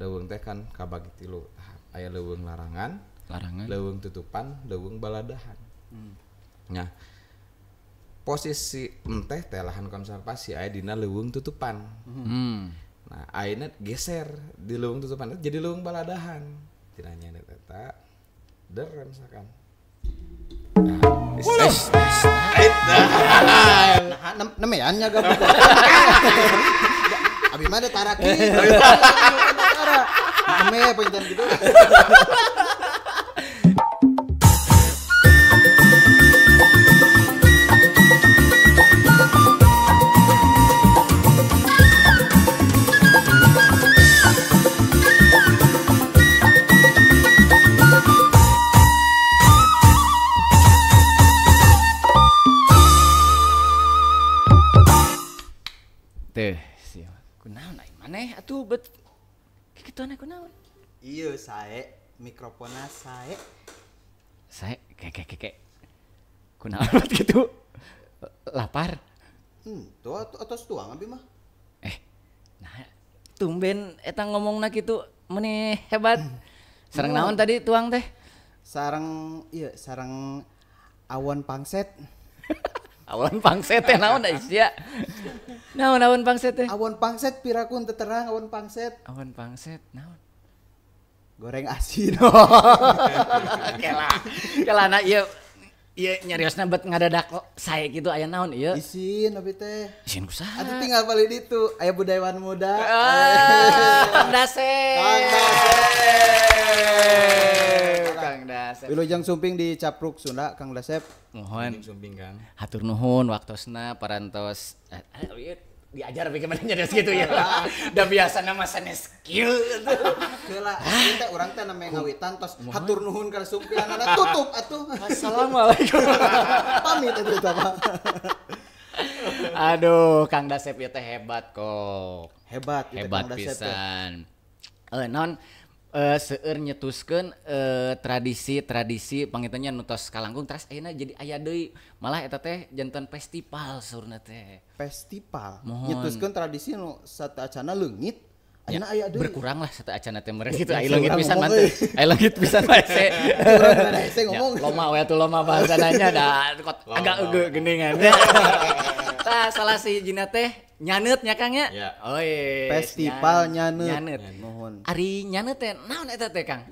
Leuweung teh kan kabagi tilu. Aya leuweung larangan, leuweung tutupan, leuweung baladahan. Nah, posisi enteh teh lahan konservasi aya dina leuweung tutupan. Nah, ayeuna geser di leuweung tutupan jadi leuweung baladahan. Tina nyandet eta der misalkan. Nah, nemean nya gabung. Abi mah da taraki. Tara. Neme punten gitu. Teh, siapa? Kunaon aing maneh atuh bet kitu aneh kunaon? Iya, sae mikrofonna sae. Sae keke. Kunaon bet kitu? Lapar. Tuh atos tuang abi mah. Nah, tumben eta ngomongna kitu meni hebat. Sareng naon tadi tuang teh? Sareng ieu sareng awon pangset. Awon pangset teh naon da sia? Naon awon pangset teh? Awon pangset pirakun teu terang awon pangset. Awon pangset naon? Goreng asin. Kela. Kela na ieu ieu nyariosna bet ngadadak sae kitu aya naon ieu? Isin abi teh. Isin kusaha? Atuh tinggal balik ditu aya budayawan muda. Kang Dasep. Kang Dasep. Wilujeng sumping di Capruk Sunda Kang Dasep. Mohon sumping Kang. Hatur nuhun waktosna parantos diajar bagaimana nyarios gitu ya. Da biasana mah sanes kieu. Heula teh urang teh namanya ngawitan tos hatur nuhun ka sumpinganana tutup atuh. Assalamualaikum. Pamit atuh tah. Aduh, Kang Dasep ieu teh hebat kok. Hebat, hebat Kang Dasep pisan. Naon seueur nyetuskeun tradisi-tradisi pangintennya nu tos kalangkung teras ayeuna jadi aya deui malah eta teh janten festival saurna teh. Festival. Mohon. Nyetuskeun tradisi nu sateuacanna leungit ayeuna aya deui. Berkurang lah sateuacanna teh meureun kitu aya leungit pisan mah teh. Aya leungit pisan mah hese. Urang hese ngomong. Loma we atuh loma bahasana nya da agak eueuh geuningan. Tah salah sahijina teh nyaneut nya Kang nya. Ya. Oh iya. Festival nyaneut. Mohon. Ari nyaneut teh naon eta teh Kang?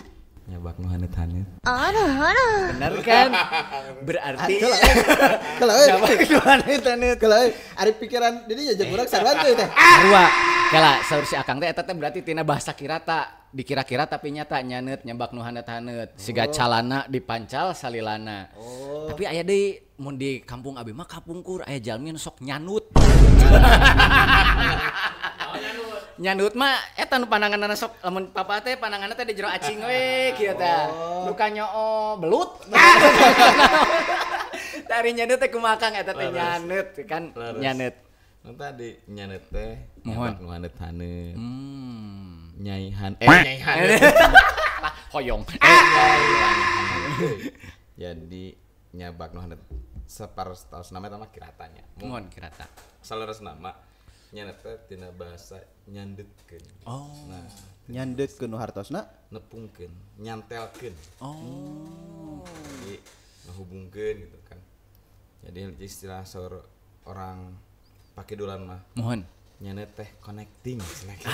Nyabak nu haneut-haneut. Bener kan? Berarti kalau nyabak nu haneut-haneut. Kalau ari pikiran didinya jeung urang sarua teh. Sarua. Kala saur si Akang teh eta teh berarti tina bahasa kirata, dikira-kira tapi nyata nyaneut nyabak nu haneut-haneut. Siga calana dipancal salilana. Oh. Tapi aya deui mun di kampung abi mah kapungkur aya jalmi nu sok nyanut. Nyanut mah eta nu pandanganna sok lamun papa teh pandanganna teh di jero acing we kieu teh. Nu kanyoo belut. Tari nyanut teh kumaha Kang eta teh nyanut kan nyanut. Nu tadi nyanut teh mohon nu haneut-haneut. Nyaihan nyaihan. Hoyong. Jadi nyabak nu haneut saparos nama eta mah kiratanya. Mohon kirata. Saleres nama nyandet teh tina bahasa nyandetkeun. Oh. Nah, nyandetkeun nu hartosna nepungkeun, nyantelkeun. Oh. Jadi ngahubungkeun gitu kan. Jadi istilah saur orang pakidulan mah. Mohon. Nyandet teh connecting cenah kitu.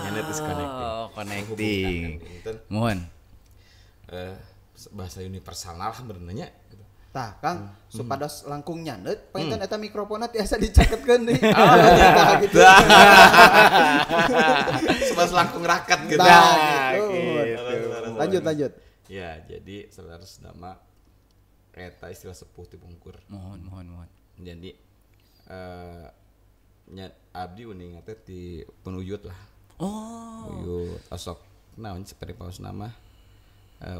Nyandet is connecting. Oh, connecting. Kan. Mohon. Bahasa universal lah benernya gitu. Tah Kang, supados langkung nyandet, panginten eta mikrofonna tiasa dicaketkeun deui. Oh, gitu. Supados langkung raket gitu. Tah, gitu. Lanjut. Ya, jadi saleres nama eta istilah sepuh ti pungkur. Mohon. Jadi nya abdi uninga teh ti penuyut lah. Oh. Uyut osok naon seperti paus nama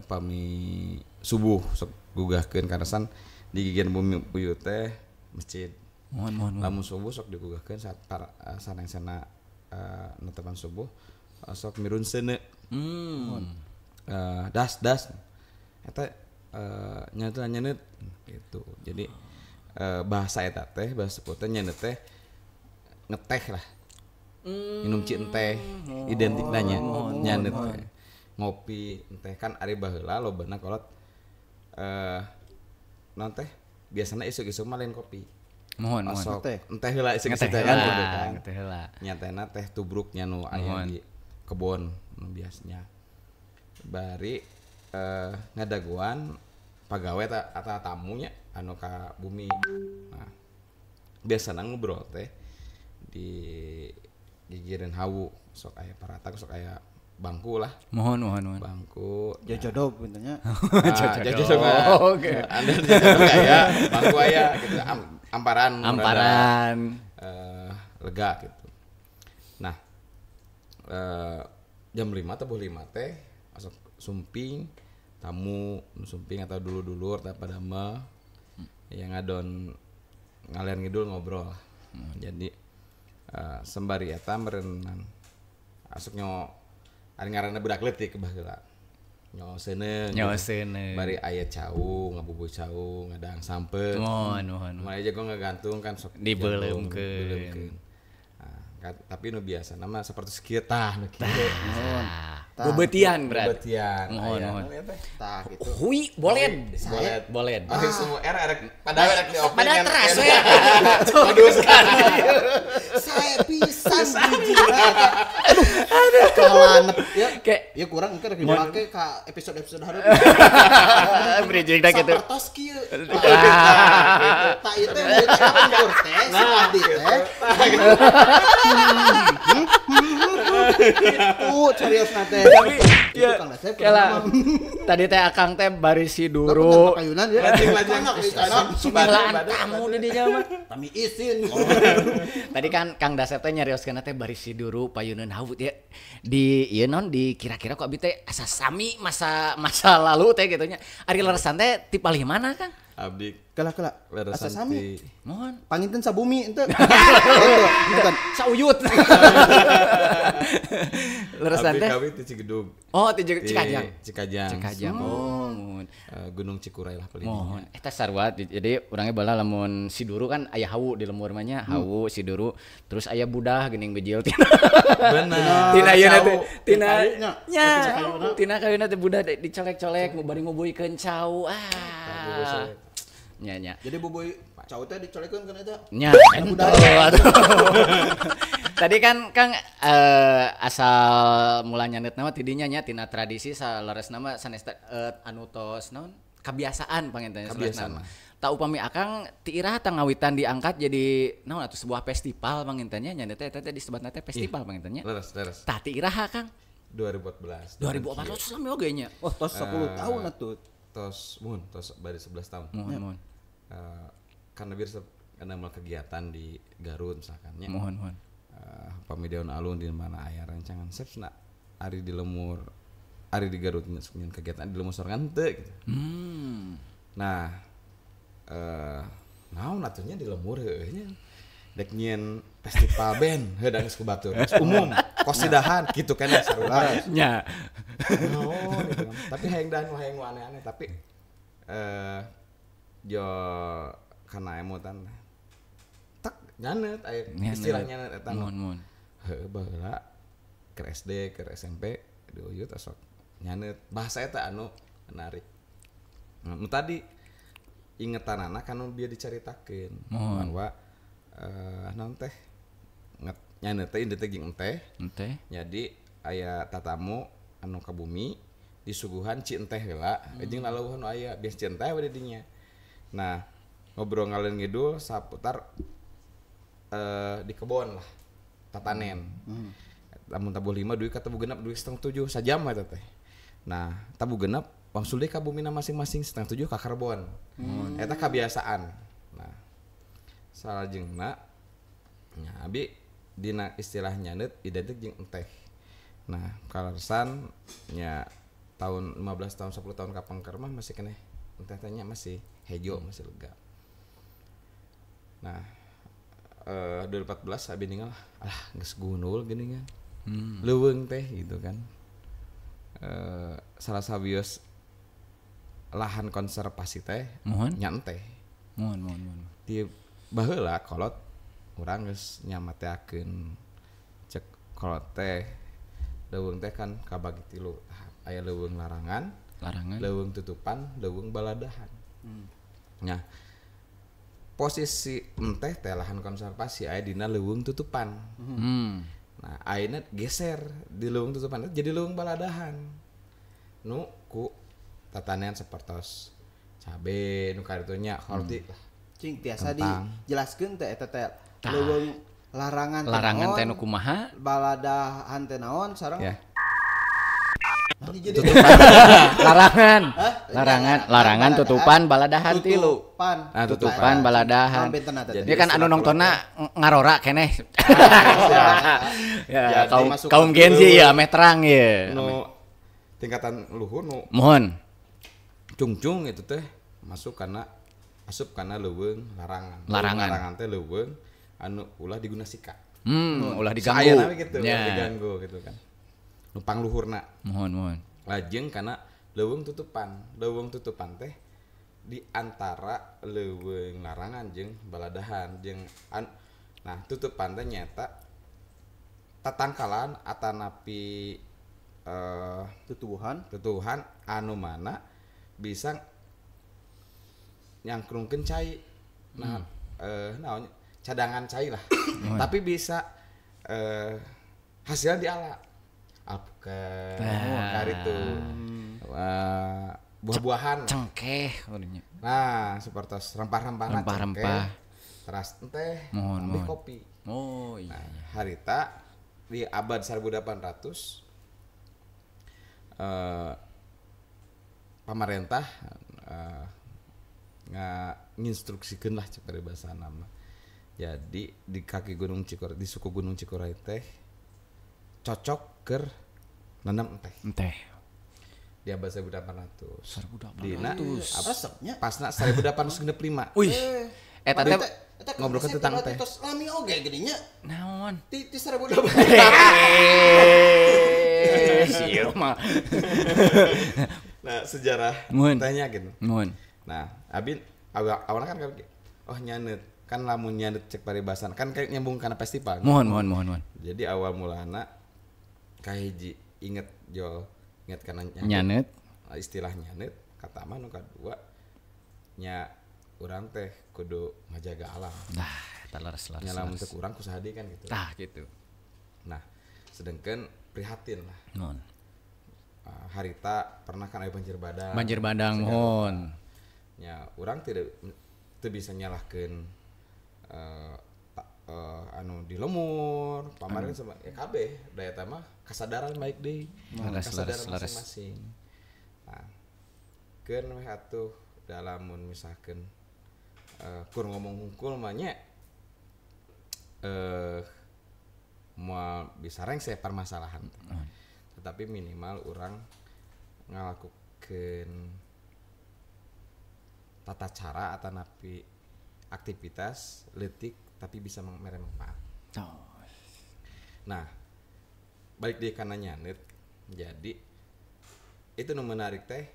pami subuh sok gugahkeun karasan di gigian bumi uyut teh masjid. Mohon. Lamun subuh sok digugahkeun saat sarengsana netepan subuh sok mirun seuneu. Das eta nyata nyandet gitu. Jadi bahasa eta teh bahasa sepuh teh nyandet teh ngeteh lah. Minum ci enteh identik nanya nyandet teh. Ngopi enteh kan ari baheula lobana kolot naon teh biasana isuk-isuk mah lain kopi. Mohon mohon. Enteh heula isuk-isuk teh kan gitu kan. Teh heula. Nyatana teh tubruknya nu aya di kebon nu biasanya. Bari ngadaguan pagawe atau tamunya anu ka bumi. Nah, biasana ngobrol teh di gigireun hawu sok aya paratak sok aya bangku lah. Mohon mohon mohon. Bangku. Jajodog puntennya. Jajodog. Oke. Anda jajodog aya, bangku aya gitu amparan. Amparan. Lega gitu. Nah, jam 5 tabuh 5 teh masuk sumping tamu sumping atau dulur-dulur atau padamel yang ngadon ngalian ngidul ngobrol. Jadi sembari eta meureunan asup nyo ari ngaranna budak leutik baheula. Nyo seuneu. Nyo seuneu. Bari aya cau, ngabubuy cau, ngadang sampe. Mohon mohon. Mulai jago ngagantung kan sok dibeuleumkeun. Nah, tapi nu biasa nama seperti kieu tah nu kieu. Bebetian berarti. Bebetian. Mohon mohon. Tah gitu. Hui boled. Boled. Boled. Ah, semua era padahal rek di open. Padahal teras we. Saya pisan bijina. Aduh. Aduh. Kalanep ya. Ya kurang engke rek dipake ka episode-episode hareup. Bridging dah gitu. Sapertos kieu. Tah ieu teh ukur teh si Adi teh. Serius na teh. Tapi ya, kela, tadi teh akang teh bari si duru. Sumilaan tamu di dinya mah. Kami isin. Tadi kan Kang Dasep teh nyarioskeun teh bari si duru payuneun hawu ya. Di ieu non di kira-kira kok abi teh asa sami masa masa lalu teh gitu nya. Ari leresan teh ti palih mana Kang? Abdi kela-kela asa sami. Mohon. Panginten sabumi ente. Ente. Sauyut. Leresan teh. Abdi kawin ti Cigedug. Oh, ti Cikajang. Cikajang. Cikajang. Mohon. Gunung Cikuray lah paling. Mohon. Eta sarua jadi urangnya bala lamun Siduru kan aya hawu di lembur mah nya, hawu Siduru, terus aya budah geuning bejil tina. Benar. Tina ieu teh tina nya. Tina kayuna teh budah dicolek-colek bari ngubuykeun cau. Ah. Nya nya. Jadi bubuy cau teh dicolekeun kan eta? Nya. Tadi kan Kang asal mula nyandet nama tidinya nya tina tradisi saleresna mah sanes anu tos naon kebiasaan panginten kebiasaan. Tak upami akang ti iraha ngawitan diangkat jadi naon atuh sebuah festival panginten nya nyandet teh eta teh disebutna teh festival panginten nya. Leres leres. Tah ti iraha Kang? 2014. 2014 lami oge nya. Oh, tos 10 tahun atuh. Tos mun tos bari 11 tahun. Mohon mohon. Karena biar karena mau kegiatan di Garut misalkan nya. Mohon mohon. Pami daun alun di mana aya rancangan sepsna ari di lemur ari di Garut nyeun kegiatan di lemur sorangan teu gitu. Nah, naon atuh nya di lemur heueuh nya. Dek nyieun festival band heuh da geus ku batur. Umum kosidahan kitu kan sarua. Nya. Naon gitu kan. Tapi hayang dahan hayang nu aneh-aneh tapi jo kana emutan tek nyanet aya istilah nyanet eta mohon mohon. Heuh baheula keur SD keur SMP di Uyut sok nyanet bahasa eta anu menarik. Nah, nu tadi ingetanana kan nu bieu dicaritakeun bahwa naon teh nyanet teh indeut teh jeung enteh. Enteh. Jadi aya tatamu anu ka bumi disuguhan ci enteh heula jeung laleuweun nu aya biasa ci enteh we di dinya. Nah, ngobrol ngalen ngidul saputar di kebon lah tatanen. Lamun tabuh 5 duit ka tabuh genep duit 6:30 sajam eta teh. Nah, tabuh genep wangsul deui ka bumina masing-masing 6:30 ka karbon. Eta kabiasaan. Nah, salajengna nya abi dina istilah nyandet identik jeung enteh. Nah, kaleresan nya tahun 15 tahun 10 tahun kapengker mah masih keneh enteh teh nya masih hejo masih lega. Nah, 2014 abi ninggal alah geus gundul geuningan. Leuweung teh gitu kan. Salah sawios lahan konservasi teh nya enteh. Mohon mohon mohon. Di baheula kolot urang geus nyamateakeun cek Kalau teh leuweung teh kan kabagi tilu. Aya leuweung larangan, leuweung tutupan, leuweung baladahan. Nah, posisi enteh teh lahan konservasi aya dina leuweung tutupan. Nah, ayeuna geser di leuweung tutupan jadi leuweung baladahan. Nu ku tatanian sapertos cabe nu karitu nya horti lah. Cing tiasa dijelaskeun teh eta teh leuweung larangan teh nu kumaha? Baladahan teh naon sareng? Ya. Larangan tutupan baladahan tilu. Tutupan baladahan. Jadi kan anu nongtonna ngarora keneh. Ya, kaum Gen Z ya meh terang ya. Nu tingkatan luhur nu mohon cungcung itu teh masuk karena asup karena leuweung larangan. Larangan teh leuweung anu ulah diguna sika. Ulah diganggu. Saena gitu, ulah diganggu gitu kan. Nu pangluhurna. Mohon. Lajeng karena leuweung tutupan. Leuweung tutupan teh di antara leuweung larangan jeung baladahan jeung nah tutupan teh nyata tatangkalan atanapi tutuhan anu mana bisa nyangkrungkeun cai. Nah, naon cadangan cai lah. Tapi bisa hasilnya diala. Alpukat, karitu, buah-buahan, cengkeh, nah seperti rempah-rempah, cengkeh, teras teh, ambil kopi. Oh iya. Nah, harita di abad 1800 pemerintah nginstruksikeun lah cek bahasa nama. Jadi di kaki Gunung Cikuray, di suku Gunung Cikuray teh cocok keur nanam teh. Di abad 1800. 1800. Resepnya pasna 1865. Wih. Eta teh ngobrolkeun tentang teh. Tos lami oge geuning nya. Naon? Ti 1800. Sieu mah. Nah, sejarah tehnya gitu. Mohon. Nah, abi awalnya kan oh nyaneut. Kan lamun nyaneut cek paribasan kan kayak nyambung kana festival. Mohon. Jadi awal mulana kahiji inget jol inget kana nyaneut istilah nyaneut kata mah nu kadua nya urang teh kudu ngajaga alam. Nah, eta leres. Nya lamun teu kurang kusaha deui kan gitu. Tah gitu. Nah, sedengkeun prihatin lah. Mohon. Harita pernah kan aya banjir badang. Banjir bandang mohon. Nya urang tidak teu bisa nyalahkeun anu di lemur pamarin sama ya kabeh da eta mah kasadaran baik deui kasadaran masing-masing. Nah, keun weh atuh dalamun misalkeun kur ngomong hungkul mah nya moal bisa rengse permasalahan. Tetapi minimal urang ngalakukeun tata cara atanapi aktivitas leutik tapi bisa mere manfaat. Oh. Nah, balik di kana nyaneut. Jadi itu nu menarik teh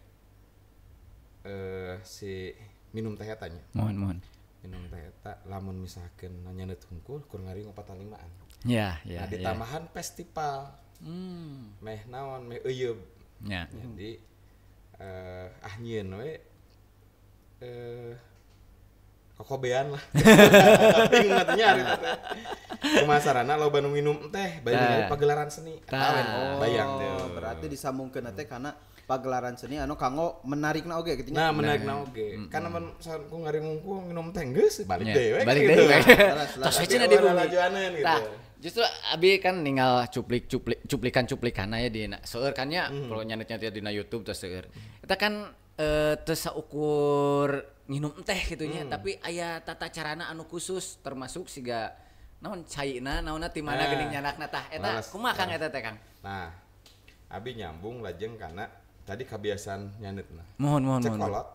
si minum teh eta nya. Mohon. Minum teh eta lamun misalkeun nyaneut hungkul kur ngari ngopatan limaan. Ya, ya. Nah, ditambahan festival. Meh naon meh euyeub. Ya. Jadi nyieun we kokobean lah. Bingung katanya hari itu teh. Pemasarana loba nu minum teh, bari ningali pagelaran seni. Tah. Bayang teh. Berarti disambungkeun teh kana pagelaran seni anu kanggo menarikna oge kitu nya. Nah, menarikna oge. Kan mun ku ngaringungku minum teh geus balik deui we. Balik deui. Tos we cenah di bumi. Gitu. Tah, justru abi kan ninggal cuplikan-cuplikan aya dina seueur kan nya, kalau nyanet-nyanet dina YouTube teh seueur. Eta kan teu saukur nginum teh gitu nya, tapi aya tata carana anu khusus termasuk siga naon caina naonna ti mana geuning nyanakna tah eta kumaha Kang eta teh Kang? Nah, abi nyambung lajeng kana tadi kebiasaan nyaneutna. Mohon. Cek kolot.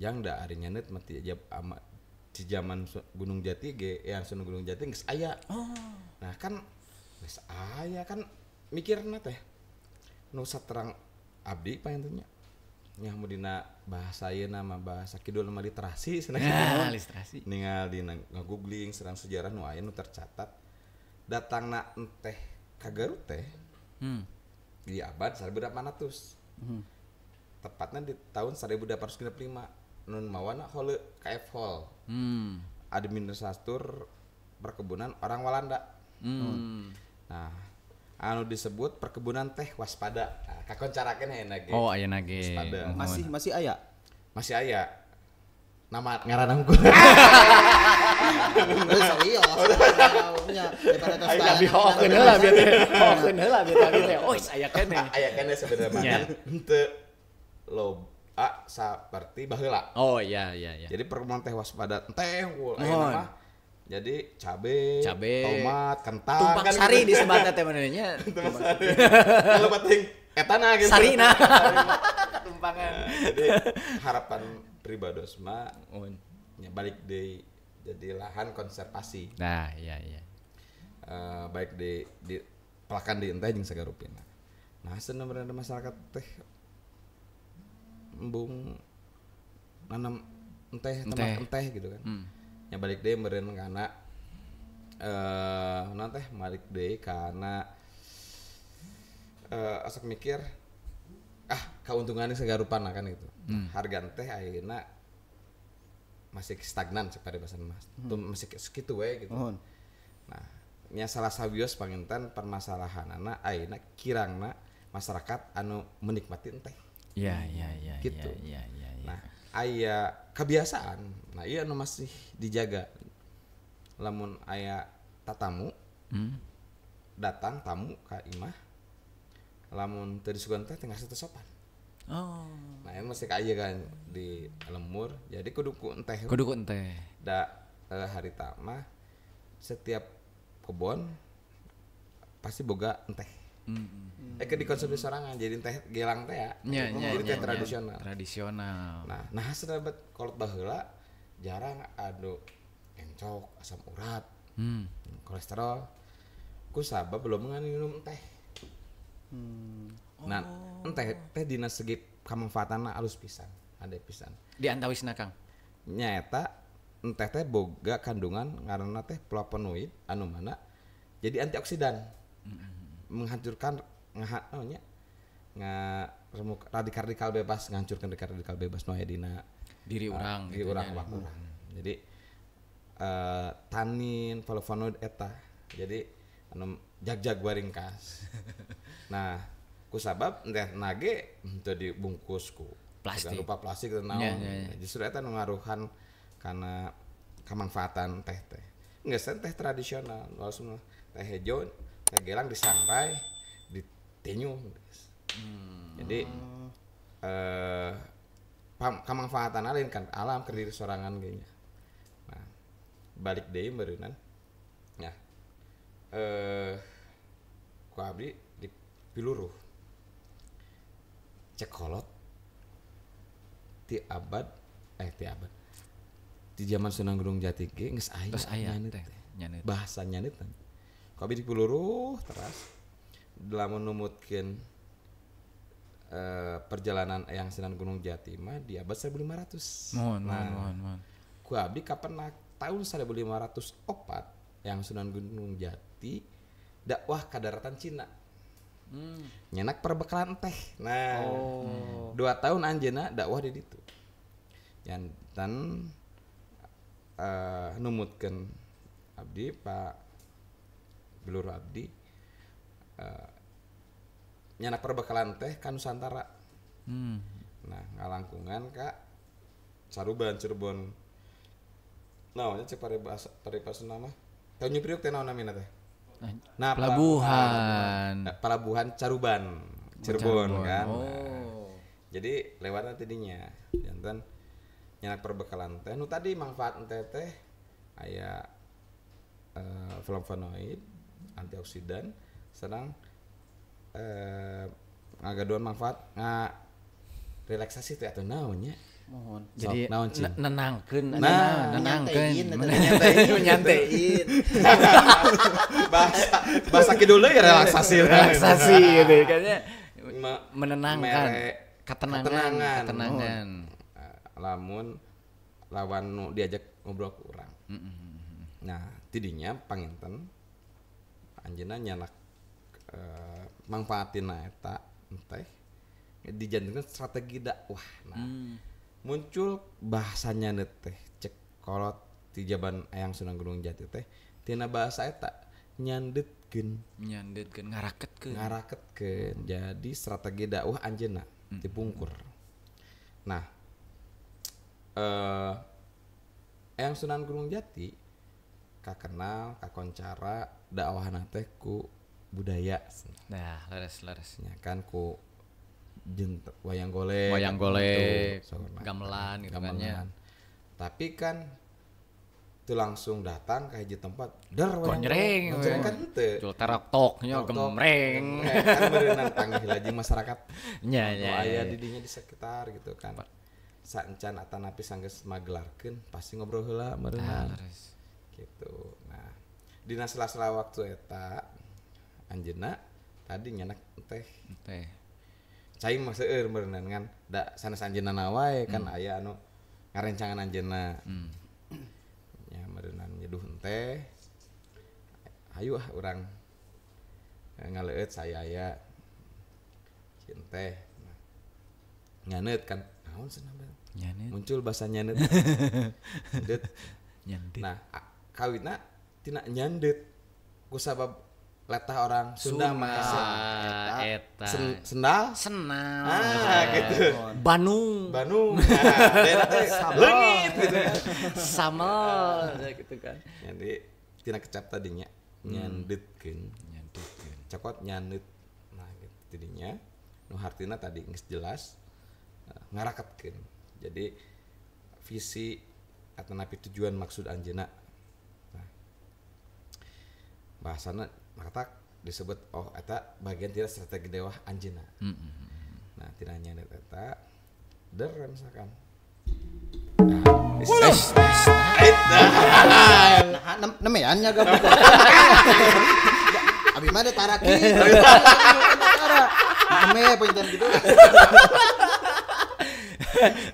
Jang da ari nyaneut mah ti zaman Gunung Jati ge yang Sunan Gunung Jati geus aya. Oh. Nah, kan geus aya kan mikirna teh nu saterang abdi panginten nya. Nya mun dina bahasa ayeuna mah bahasa kidul mah literasi cenah. Ya, literasi. Ningal dina ngagoogling serang sejarah nu aya nu tercatat Datangna enteh ka Garut teh di abad 1800. Tepatnya di tahun 1865 nun mawana Holle KF Hall. Administratur perkebunan orang Walanda. Nah, anu disebut perkebunan teh waspada. Nah, kakoncarakeun ayeuna ge. Oh, ayeuna ge. Masih masih aya. Masih aya. Nama ngaranna hungkul. Serius. Nya daripada tos Abi hokeun heula bieu teh. Hokeun heula bieu teh. Oh, aya keneh. Aya keneh sebenarnya kan henteu loba saperti baheula. Oh, iya iya iya. Jadi perkebunan teh waspada teh hungkul ayeuna mah. Jadi cabe, tomat, kentang, tumpang kan sari gitu. Di sebatnya teh manehnya. Tumpang sari. Kalau penting etana gitu. Sarina. Tumpangan. Nah, jadi harapan pribados mah nya balik deui jadi lahan konservasi. Nah, iya iya. Baik di pelakan di enteh jeung sagarupina. Nah, sebenarnya masyarakat teh embung nanam enteh, tambah enteh gitu kan. Nya balik deui meureun kana naon teh balik deui kana asok mikir ah kauntungannya sagarupana kan gitu. Harga teh ayeuna masih stagnan paribasan mas. Masih sekitu we gitu. Nah, nya salah sawios panginten permasalahanana ayeuna kirangna masyarakat anu menikmati enteh. Iya iya iya gitu. Iya iya iya. Nah, aya kebiasaan. Nah, iya anu masih dijaga. Lamun aya tatamu datang tamu ka imah lamun teu disuguhan teh teu ngasih teu sopan. Oh. Nah, ini masih kaya kan di lemur. Jadi kudu ku enteh. Kudu ku enteh. Da harita mah setiap kebon pasti boga enteh. Ke dikonsumsi sorangan jadi teh gelang teh ya. Ya, jadi ya, teh tradisional. Tradisional. Nah, nah sedapat kolot baheula jarang anu encok, asam urat, kolesterol. Ku sabab belum minum teh. Nah, enteh teh dina segi kamanfaatanna alus pisan, ada pisan. Di antawisna Kang. Nyaeta enteh teh boga kandungan ngaranna teh flavonoid anu mana jadi antioksidan. Menghancurkan remuk radikal-radikal bebas, menghancurkan radikal-radikal bebas nu aya dina diri urang diri urang awak urang. Jadi tanin, flavonoid eta. Jadi anu jag-jag waringkas. Nah, ku sabab teh nage teu dibungkus ku plastik. Rupa plastik teu naon. Ya. Justru eta nu ngaruhan kana kamanfaatan teh teh. Geus teh tradisional, langsung teh hejo, teh gelang disangrai, ditinyu. Jadi kamanfaatan lain kan alam keur diri sorangan ge nya. Nah, balik deui meureunnan. Nah, ku abdi di piluruh cek kolot ti abad di zaman Sunan Gunung Jati ge geus aya nyanit bahasa nyanit. Ku abdi di piluruh teras lamun numutkeun perjalanan Eyang Sunan Gunung Jati mah di abad 1500. Mohon mohon. Ku abdi kapenak tahun 1504 Eyang Sunan Gunung Jati dakwah ka daratan Cina. Nyenak perbekalan teh. Nah, 2 tahun anjeunna dakwah di ditu. Jantan numutkeun abdi Pak Bilur abdi nyenak perbekalan teh ka Nusantara. Nah, ngalangkungan ka Caruban Cirebon. Naon nya cek paribasa mah? Tanjung Priok teh naon namina teh? Nah, pelabuhan Caruban, Cirebon kan. Oh. Nah, jadi lewatna tidinya. Janten nyenak perbekalan teh nu tadi manfaat teh teh aya flavonoid, antioksidan, sedang ngagaduhan manfaat relaksasi teh atau naon nya. Mohon. Jadi nenangkeun, nenangkeun, nyantein. Bahasa kidul ya relaksasi gitu kayaknya menenangkan, ketenangan. Lamun lawan nu diajak ngobrol ku urang. Nah, tidinya panginten Anjeunna nyanak mangfaatina eta teh dijantenkeun strategi dakwah. Nah, muncul bahasanya teh cek kolot ti jaman Eyang Sunan Gunung Jati teh tina bahasa eta nyandetkeun ngaraketkeun. Jadi strategi dakwah anjeunna dipungkur. Nah, Eyang Sunan Gunung Jati kakenal kakoncara dakwahna teh ku budaya. Nah, leres. Nya kan ku wayang golek, gamelan gitu kan ya. Tapi kan itu langsung datang ke hiji tempat, der wayang golek kan teu. Jul tarok-toknya gemreng. Kan beureunan tanggih lagi masyarakat. Nya nya. Aya di dinya di sekitar gitu kan. Saencan atanapi sanggeus magelarkeun pasti ngobrol heula meureunnan. Gitu. Nah, dina sela-sela waktu eta anjeunna tadi nyanak teh. Cai mah seueur meureunnan kan da sanes anjeunna wae kan aya anu ngarencangan anjeunna. Nya meureunnan nyeduh teh. Hayu ah urang ngaleueut saya aya cinteh. Nah, nyaneut kan naon cenah nyaneut. Muncul bahasa nyaneut. Nyandeut. Nyandeut. Nah, kawitna tina nyandeut ku sabab letah orang Sunda mah eta sendal senal gitu. Bandung nah, leungit gitu kan samel gitu kan. Jadi tina kecap tadinya nyandetkeun cokot nyandet. Nah gitu tidinya nu hartina tadi geus jelas ngaraketkeun. Jadi visi atanapi tujuan maksud anjeunna. Nah, bahasana maka disebut oh eta bagian tina strategi dakwah anjeunna. Nah, tina nyandet eta der misalkan. Nah, nemean nya gabung. Abi mah taraki. Neme pointen gitu.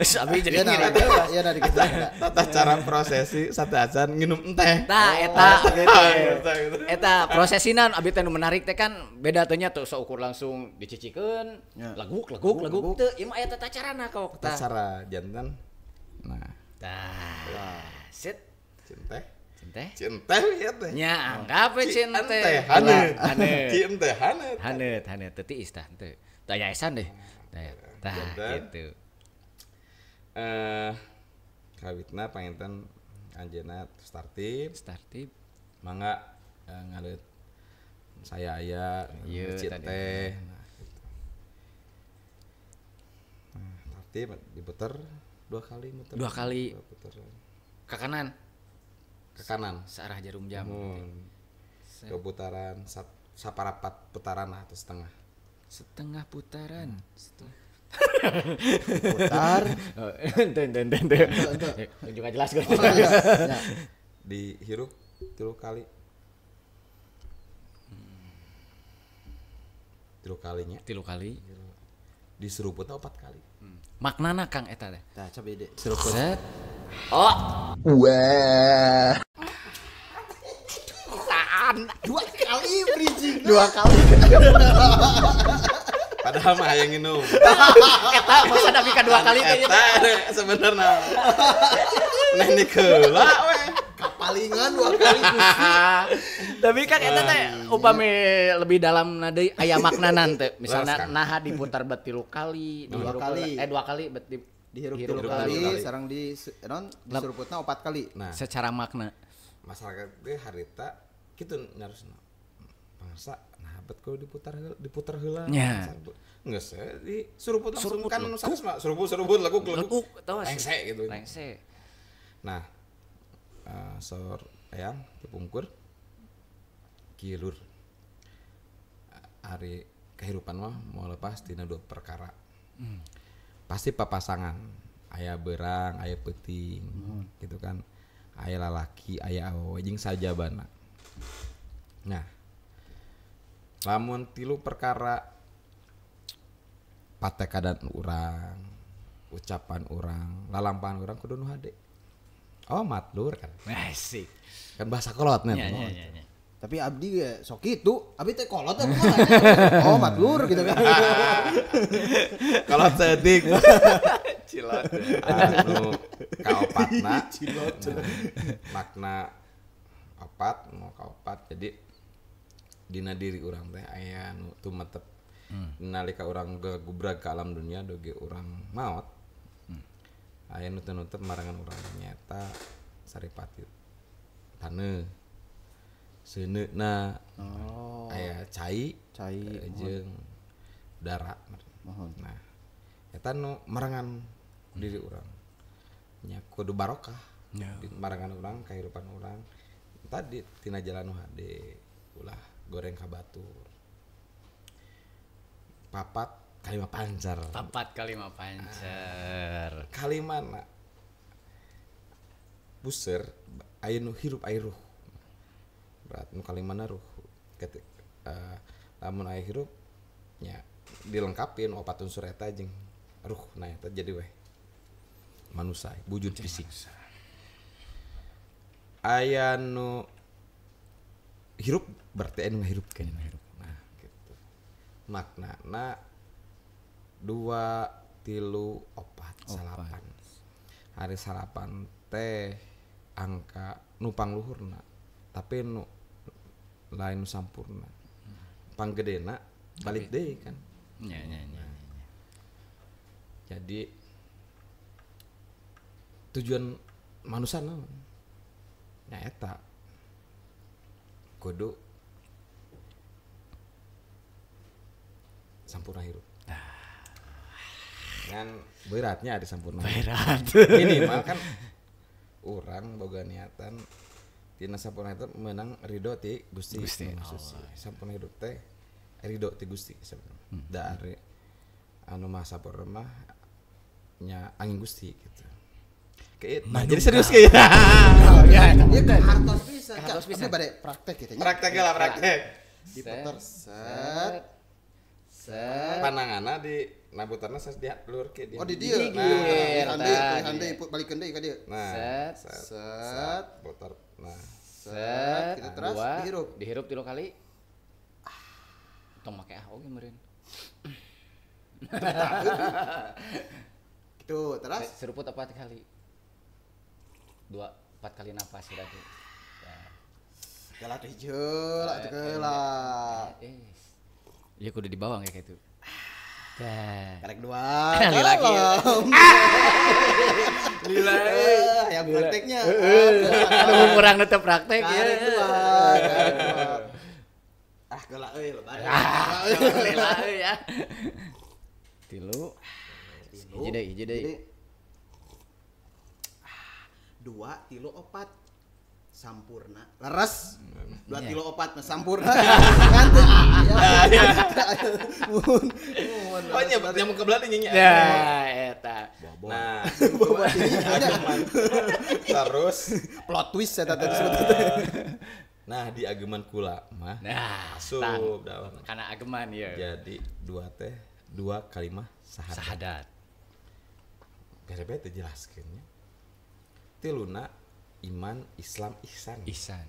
Abi jadi ngira ya dari kita tata cara prosesi satu acan nginum teh. Tah eta eta prosesinan abi teh nu menarik teh kan beda teh nya tuh seukur langsung dicicikeun leguk teu ieu mah aya tata carana kok tata cara jantan. Nah tah sit cinteh cinteh ieu teh nya anggap we cinteh haneut cinteh haneut haneut teu tiis tah teu teu aya esan deh tah gitu. Kawitna panginten anjeunna startip mangga ngaleut saya aya cinteh. Nah gitu. Nah, tartib diputer dua kali muter. Dua kali. Ke kanan. Ke kanan. Searah jarum jam. Dua putaran, saparapat putaran lah atau setengah. Setengah putaran. Setengah. Putar. Ente. Tunjuk aja jelas gue. Dihirup 3 kali. 3 kalinya. 3 kali. Diseruputna 4 kali. Maknana Kang eta teh. Tah coba ide. Seruput. Set. Oh. Wah. 2 kali bridging. 2 kali. Padahal mah hayang nginum. Eta masa tapi ka 2 kali teh eta sebenarnya. Nenek heula we. Kapalingan 2 kali Gusti. Tapi kan eta teh upami lebih dalam deui aya maknana teh. Misalna naha diputar bet 3 kali, 2 kali. 2 kali bet dihirup 3 kali, sareng di non diseruputna 4 kali. Nah, secara makna masyarakat teh harita kitu nyarusna. Masa nah bet kudu diputar heula. Geus di suruput langsung kan sanes mah suruput lekuk lengse gitu. Lengse. Nah, sor eyang dipungkur kilur. Ari kehidupan mah mau lepas tina 2 perkara. Pasti papasangan, aya berang, aya peuting gitu kan. Aya lalaki, aya awewe jeung sajabana. Nah, lamun 3 perkara patekadan urang, ucapan urang, lalampahan urang kudu nu hade. Oh, matlur kan. Asik. Kan bahasa kolot nih. Ya. Tapi abdi ya sok kitu, abdi teh kolot apa kumaha? Oh, matlur gitu kan. Kolot saeutik. Cilot. Anu kaopatna. Cilot. Makna opat, nu kaopat. Jadi dina diri urang teh aya nu tumetep. Nalika urang gubrag ka alam dunia doge urang maot. Aya nu teu nutep marangan urang nyata saripati taneuh. Seuneuna aya cai jeung udara. Nah, eta nu marangan diri urang. Nya kudu barokah. Di marangan urang kahirupan urang. Tadi tina jalan nu hade ulah goreng ka batur. 4 kalima pancer. 4 kalima pancer. Kalimana buser aya nu hirup aya ruh. Berat nu kalimana ruh ketik lamun aya hirup nya dilengkapin opat unsur eta jeung ruh. Nah eta jadi weh manusia wujud fisik. Aya nu hirup berarti anu ngahirupkeun. Nah gitu. Maknana 2 3 4 9. Hari salapan teh angka nu pangluhurna tapi nu lain nu sampurna. Panggedena balik deui kan. Nya. Jadi tujuan manusia naon? Nya eta kudu sampurna hirup. Kan beratnya ada sampurna. Berat. Minimal kan urang boga niatan tina sampurna itu menang ridho ti Gusti. Sampurna hidup teh ridho ti Gusti sebenarnya. Dari anu mah sampurna mah nya angin Gusti gitu. Kayak nah, jadi serius kayak. Ya, ya hartos bisa. Hartos bisa. Tapi bade praktek gitu nya. Praktek lah, praktek. Diputer set. Set. Pananganna di nabutarna sas di luhur ke dia. Oh di dieu. Nah, hande balikeun deui ka dieu. Nah, set. Set. Putar. Nah, set. Kita terus dihirup. Dihirup 3 kali. Tong make ah oge meureun. Gitu, terus seruput 4 kali. 2 4 kali napas sudah tuh. Galak hijau, lah gelak. Iya kudu dibawang ya kayak itu. Dah. Karek 2. Kali lagi. Lila. Yang prakteknya. Aduh kurang tetep praktek ya. Karek 2. Ah gelak euy lebar. Lila euy ya. 3. Hiji deui. 2 3 4 sampurna. Leres. 2 3 4 mah sampurna. Ngantuk. Oh nya nyamuk ke belah nya. Ya eta. Nah, terus plot twist eta tadi sebetulnya. Nah, di ageman kula mah. Nah, asup dawan. Karena ageman ya. Jadi 2 teh 2 kalimah sahadat. Bere-bere teh jelaskeun nya. Tiluna iman, Islam, ihsan. Ihsan.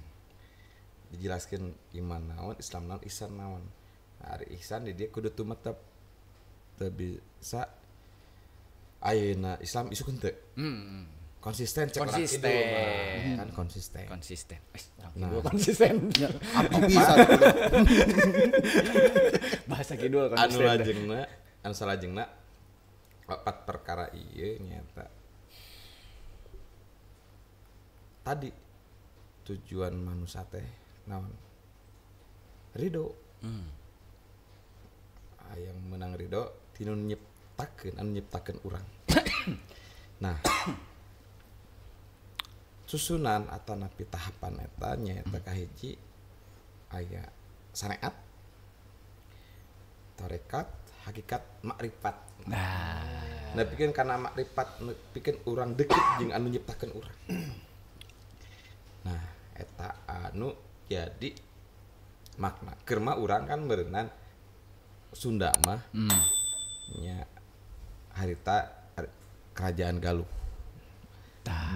Dijelaskan iman naon, Islam naon, ihsan naon. Nah, ari ihsan di dia kudu tumetep teu bisa ayeuna Islam isuk henteu. Konsisten cek orang kidul mah kan konsisten. Konsisten. Orang kidul konsisten. Abdi bisa. Bahasa kidul konsisten. Anu lajengna, anu salajengna 4 perkara ieu nyata. Tadi tujuan manusia teh naon? Ridho. Yang menang ridho tinu nyiptakeun anu nyiptakeun urang. Nah, susunan atanapi tahapan eta nyaeta kahiji aya syariat, tarekat, hakikat, makrifat. Nah, pikeun kana makrifat pikeun urang deket jeung anu nyiptakeun urang. Nah, eta anu jadi makna. Keur mah urang kan meureunnan Sunda mah nya harita kerajaan Galuh.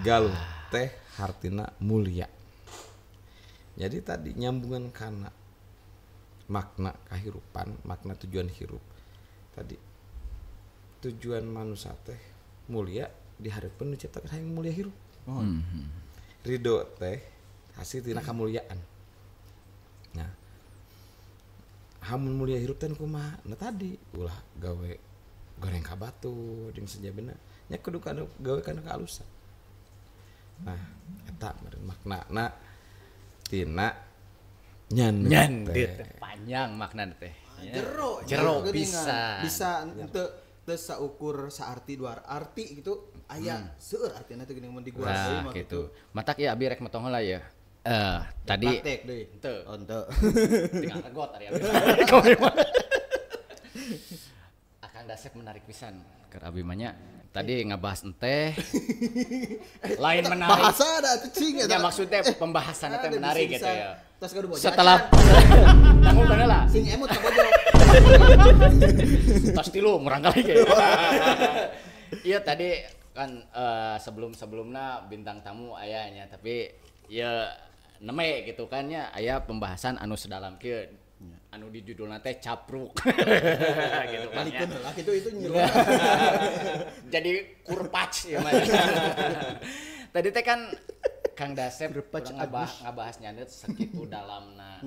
Galuh teh hartina mulia. Jadi tadi nyambungan kana makna kahirupan, makna tujuan hirup. Tadi tujuan manusia teh mulia dihareupeun nu ciptakeun hayang mulia hirup. Ridho teh hasil tina kamuliaan. Nah, hamun mulia hirup teh kumaha? Nah tadi ulah gawe goreng ka batu jeung sejabena nya kudu kana gawe kana kaalusan. Nah, eta meureun maknana tina nyandet panjang makna teh. Jero, jero bisa. Bisa henteu teu saukur saarti dua arti gitu aya seueur artina teh geuning mun diguas deui mah gitu. Matak ieu abi rek motong heula ya. Tadi praktek deui. Henteu. Oh henteu. Tinggal regot ari abi. Akang Dasep menarik pisan keur abi mah nya. Tadi ngabahas enteh lain menarik. Bahasa ada cing eta. Ya maksudnya pembahasan teh menarik gitu ya. Tos kudu bojo. Setelah tanggung kana lah. Sing emut ka bojo. Tos tilu murang kali kayak. Iya tadi kan sebelum-sebelumna bintang tamu aya nya tapi ya neme gitu kan nya aya pembahasan anu sedalam kieu anu di judulna teh capruk gitu kan ya. Lah gitu itu nyiru. Jadi kurpac ya mah. Tadi teh kan Kang Dasep ngabahas nyandet segitu dalamna.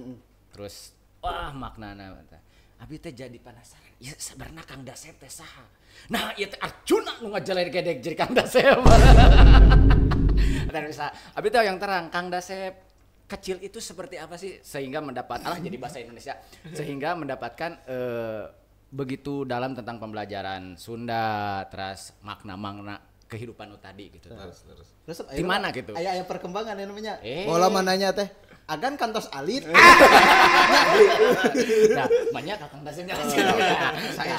Terus wah maknana teh. Abi teh jadi penasaran. Ya sebenarnya Kang Dasep teh saha? Nah, ieu teh Arjuna nu ngajaler gedek jadi Kang Dasep. Dan bisa abi teh yang terang Kang Dasep kecil itu seperti apa sih sehingga mendapat alah jadi bahasa Indonesia sehingga mendapatkan begitu dalam tentang pembelajaran Sunda terus makna-makna kehidupan tadi gitu. Terus. Di mana gitu? Aya perkembangan ya namanya. Bola mananya teh agan kantos alit. Nah, banyak Kang Dasepnya.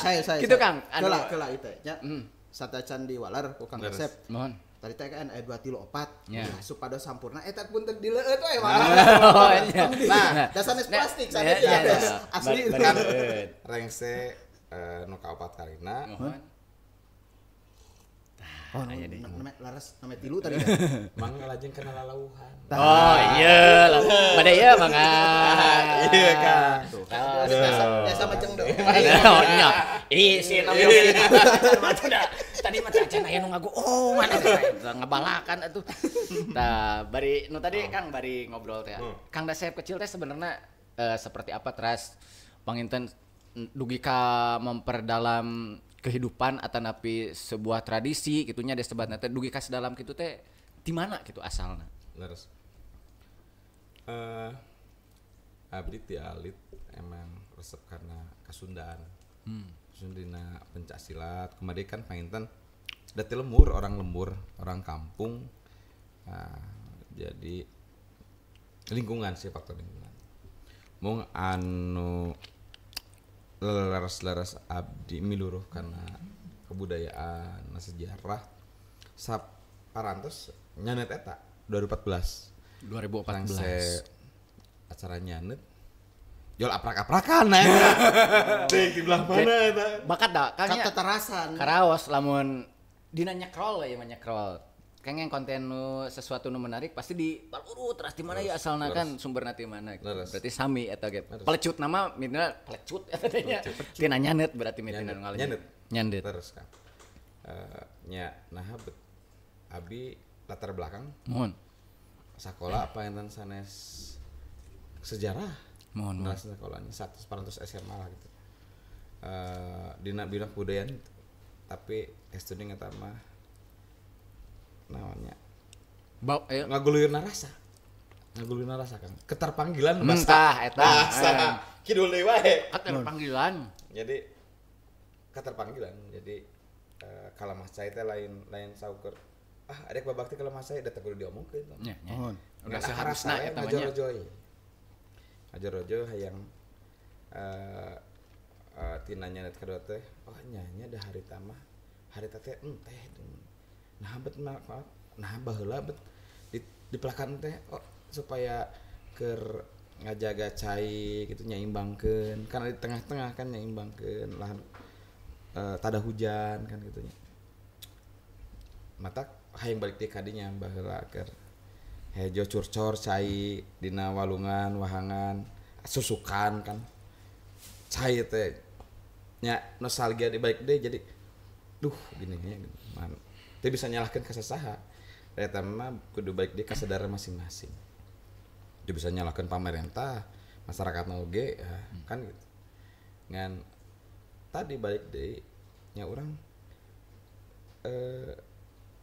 Saya. Gitu Kang. Keula itu nya. Satacan di walar ku Kang Dasep. Mohon. Tadi teh kan aya 2 3 4 yeah. Supados sampurna eta pun teu dileueut we mah. Nah, dasarnya plastik sanes asli kan rengse nu kaopat kalina. Oh, name laras name tilu tadi. Mangga lajeng kana lalauhan. Oh iya, pada iya mangga. Iya kan. Desa macam dong. Oh iya. Ih si name. Tadi mah cacan aya nu ngagu. Oh, mana ngabalakan atuh. Tah, bari nu tadi Kang bari ngobrol teh. Kang Dasep kecil teh sebenarnya seperti apa teras panginten dugi ka memperdalam kehidupan atanapi sebuah tradisi gitunya disebatna teh dugi ka sedalam kitu teh di mana gitu asalna? Leres. Abdi ti alit emang resep karena kasundaan. Sundina pencak silat, kemarin kan panginten da ti lembur, orang kampung. Nah, jadi lingkungan sih faktor lingkungan. Mung anu leres-leres abdi miluruh karena kebudayaan, sejarah saparantos nyanet eta 2014. 2014. Acara nyanet jual aprak-aprakan eta. Di belah mana eta? Bakat da Kang nya. Kateterasan. Karaos lamun dina nyekrol ya mah nyekrol. Kengeng konten nu sesuatu nu menarik pasti di balurut terus di mana ya asalna kan sumberna ti mana gitu. Berarti sami eta ge. Pelecut nama mitina pelecut eta teh nya. Tina nyanet berarti mitina nu ngalenyeut. Nyandet. Terus Kang. Nya nah bet abi latar belakang. Mohon. Sakola apa enten sanes sejarah. Mohon. Mohon. Sekolahnya 100 SMA lah gitu. Dina bidang kebudayaan tapi estuding eta mah namanya ngaguluyurna rasa Kang keterpanggilan bahasa eta bahasa kidul deui wae keterpanggilan jadi keterpanggilan jadi kalamah cai teh lain saukur ah arek babakti kalamah cai da teu kudu diomongkeun nya udah seharusna eta mah nya ngajorojoy hayang tina nyanet kadua teh oh nya nya da harita mah harita teh enteh nah bet nah baheula bet dipelakan teh oh, supaya keur ngajaga cai gitu nyaimbangkeun kan di tengah-tengah kan nyaimbangkeun lahan tada hujan kan gitu nya matak hayang balik deui ka dinya baheula keur Hejo curcor cai dina walungan wahangan susukan kan. Cai teh nya nostalgia di balik deui jadi duh gini nya man. Teu bisa nyalahkeun ka sasaha. Eta mah kudu balik deui kasadaran masing-masing. Teu bisa nyalahkeun pamarentah, masyarakat oge ya, kan gitu. Ngan tadi balik deui nya urang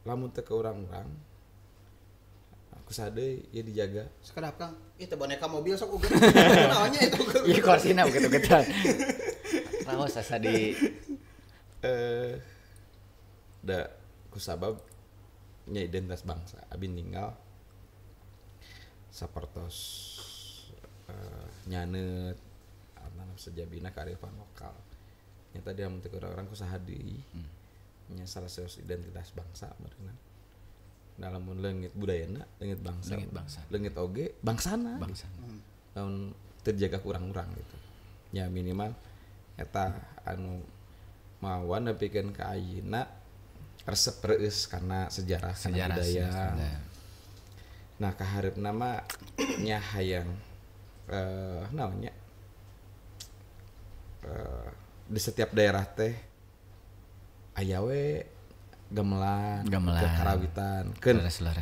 lamun teu ke urang-urang kusaha deui ya dijaga. Sakedap Kang, ieu teh boneka mobil sok ugeut. Naonnya itu ugeut. Ieu korsina ugeut-ugetan. Raos asa di da kusabab nya identitas bangsa abi ninggal sapertos nyaneut anam sejabina kearifan lokal. Nya tadi lamun teu urang-urang kusaha deui. Nya salah satu identitas bangsa meureunna. Lamun leungit budayana, leungit bangsa. Leungit bangsa. Leungit oge bangsana. Bangsana. Lamun teu dijaga ku urang-urang gitu. Ya minimal eta anu mawan nepikeun ka ayeuna resep reueus kana sejarah, kana budaya. Sejarah. Nah kahareupna mah nya hayang naon nya di setiap daerah teh aya we gamelan, karawitan,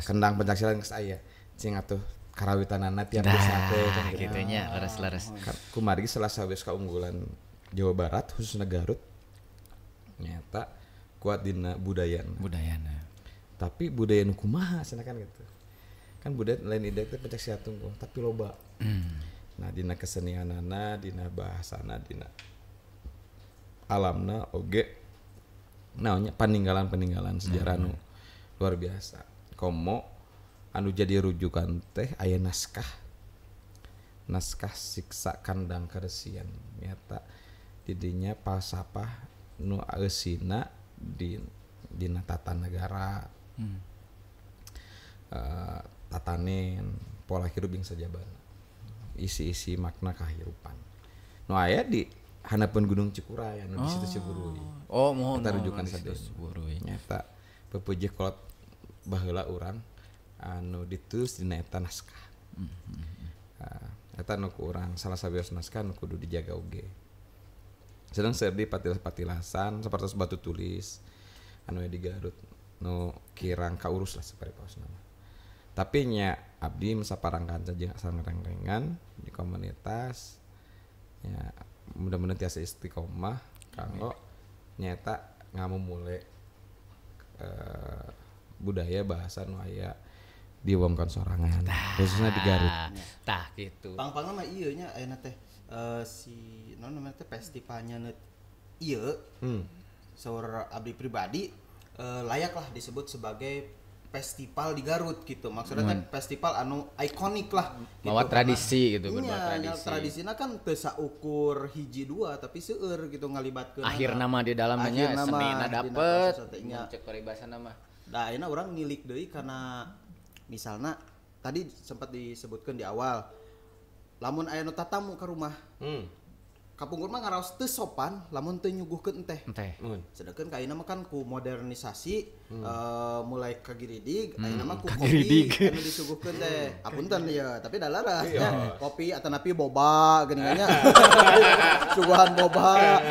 kendang pencaksilat geus aya. Cing atuh karawitanana tiap desa teh kan kitu nya leres-leres. Kumargi salah sawios kaunggulan Jawa Barat khususna Garut nyata kuat dina budayana. Budayana. Tapi budaya nu kumaha cenah kan gitu. Kan budaya lain ide teh pencaksilat tungkul tapi loba. Nah dina kesenianana, dina bahasana, dina alamna oge naonnya peninggalan-peninggalan sejarah nu luar biasa. Komo anu jadi rujukan teh aya naskah. Naskah siksa kandang karesian nyata didinya falsafah nu eusina di dina tata negara. Tatanen pola hirup jeung sajabana. Isi-isi makna kahirupan. Nu aya di handapeun Gunung Cikuray anu di situ Ciburuy. Oh, mohon. Eta rujukan sadaya. Nyata pepuji kolot baheula urang anu ditulis dina eta naskah. Eta nu ku urang salah sawios naskah nu kudu dijaga oge. Sedang seueur di patilas-patilasan sapertos batu tulis anu di Garut nu kirang kaurus lah sapertosna mah. Tapi nya abdi saparangkan jeung sareng-rengan di komunitas nya mudah-mudahan tiasa istiqomah kanggo nyata ngamumule budaya bahasa nu aya di wewengkon sorangan khususnya di Garut. Tah gitu. Pang-pangna mah ieu nya ayeuna teh si naon namanya teh festivalnya ieu. Saur abdi pribadi layak lah disebut sebagai festival di Garut gitu. Maksudnya teh festival anu ikonik lah gitu. Bawa tradisi gitu, berbawa tradisi. Tradisina kan teu saukur hiji dua tapi seueur gitu ngalibatkeun. Akhir nama di dalamnya senina dapet. Cek paribasana mah. Nah, ayeuna urang nilik deui karena misalna tadi sempat disebutkan di awal lamun aya nu tatamu ka rumah. Kapungkur mah ngaraos teu sopan lamun teu nyuguhkeun teh. Sedangkan ka ayeuna mah kan ku modernisasi mulai kagiridig ayeuna mah ku kopi anu disuguhkeun teh. Apunten ya, tapi da laras nya. Kopi atanapi boba geuningan nya. Suguhan boba.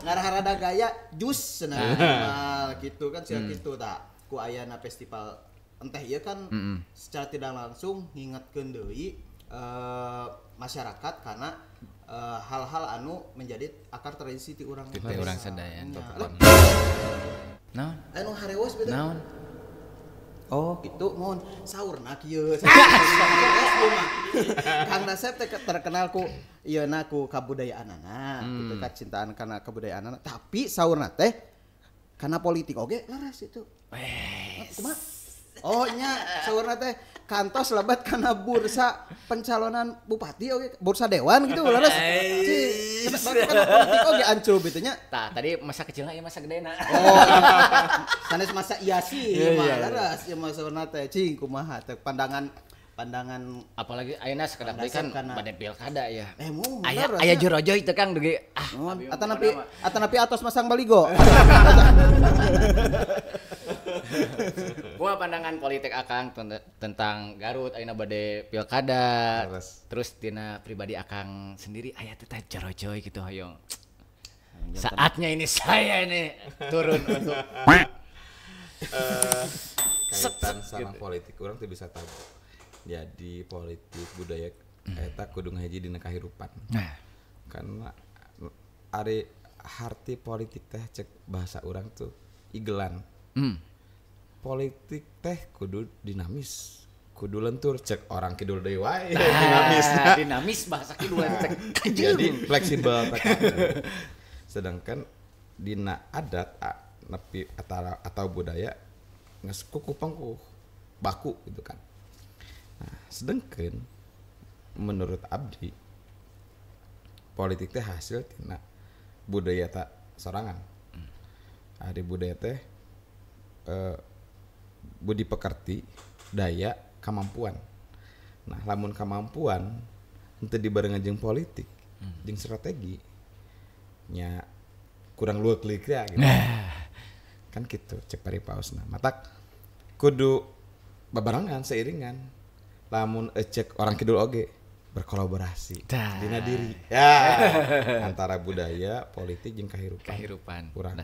Ngarah-rada gaya jus cenah minimal gitu kan sia kitu tah. Ku ayana festival enteh ieu kan secara tidak langsung ngingetkeun deui masyarakat karena hal-hal anu menjadi akar tradisi ti urang. Ti urang sadaya. Naon? Anu harewas beda. Naon? Oh, gitu mohon saurna kieu. Kang Dasep teh terkenal ku ieuna ku kabudayaanana, gitu kacintaan kana kabudayaanana, tapi saurna teh kana politik oge laras itu. Kumaha? Oh nya saurna teh kantos lebat kana bursa pencalonan bupati oge bursa dewan gitu laras. Kana politik oge ancub itu nya. Tah tadi masa kecilna ieu masa gedena. Oh sanes masa iya sih mah laras ieu mah saurna teh cing kumaha teh pandangan apalagi ayeuna sakedap deui kan bade pilkada ya. Aya aya jorojo itu Kang dugi ah atanapi atos masang baligo. Kumaha pandangan politik Akang tentang Garut ayeuna bade pilkada. Terus tina pribadi Akang sendiri aya teh jorojoy gitu hoyong. Saatnya ini saya ini turun untuk kaitan sama gitu. Politik orang tuh bisa tahu. Jadi politik budaya eta kudu ngahiji dina kahirupan. Nah, karena ari harti politik teh cek bahasa orang tuh igelan. Politik teh kudu dinamis, kudu lentur cek orang kidul deui wae. Dinamis. Dinamis bahasa kidul cek. Jadi fleksibel. Sedangkan dina adat nepi atau budaya geus kuku pengkuh baku gitu kan. Nah, sedangkan menurut abdi politik teh hasil tina budaya tak sorangan. Ari budaya teh budi pekerti, daya, kemampuan. Nah, lamun kemampuan henteu dibarengan jeung politik, jeung strategi nya kurang luwek leutik ya gitu. Kan gitu cek paripaosna. Matak kudu babarengan seiringan. Lamun cek orang kidul oge berkolaborasi dina diri ya antara budaya politik jeung kahirupan. Kurang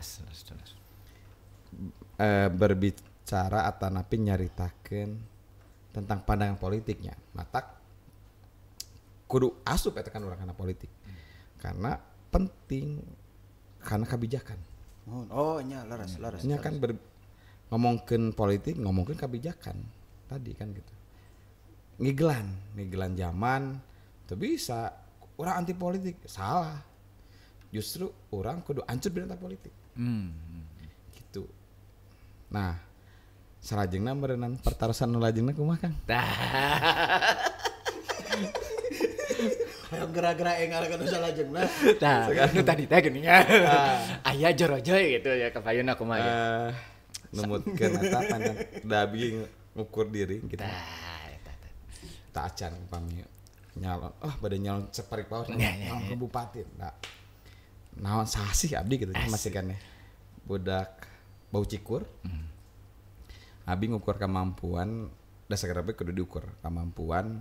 berbicara atanapi nyaritakeun tentang pandangan politiknya matak kudu asup eta kan urang kana politik karena penting karena kebijakan. Oh nya leres nya kan ngomongkeun politik ngomongkeun kebijakan tadi kan gitu. Ngigelan zaman teu bisa orang anti politik salah, justru orang kudu hancur dina politik. Gitu. Nah salajengna meureunan pertarosan nu lajengna kumaha Kang? Hayang geura-geura engal ka nu salajengna. Tah nu tadi teh geuning aya jorojoy gitu ya kapayunna kumaha ya. Numutkeun eta panjang da abi ngukur diri gitu. Tak acan upami nyalon, oh bade nyalon ceparik paus nyalon ke bupati, nah naon sasih abdi gitu masih kan ya budak bau cikur, abi ngukur kemampuan, da sagara kudu diukur kemampuan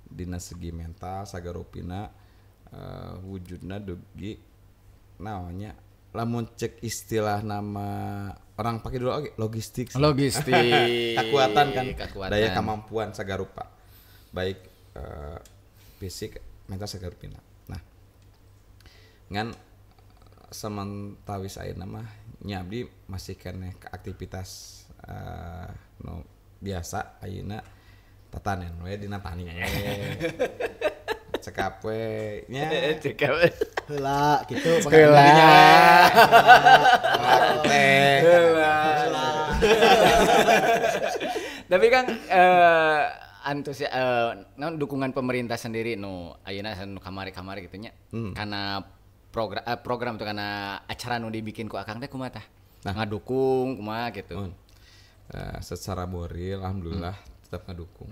dina segi mental sagarupina wujudna dugi naonnya lamun cek istilah nama orang pakai dulu oke logistik kekuatan kan kekuatan. Daya kemampuan sagarupa baik fisik mental sagarupina. Nah ngan samentawis ayeuna mah nya abdi masih keneh ke aktivitas nu biasa ayeuna tatanen we dina tani we cekap we nya cekap heula kitu heula teh heula. Tapi kan antusias non dukungan pemerintah sendiri nu ayeuna nu kamari-kamari kitu nya karena program tuh karena acara nu dibikin ku Akang teh kumaha tah? Nah, ngadukung kumaha gitu. Secara moral alhamdulillah tetap ngadukung.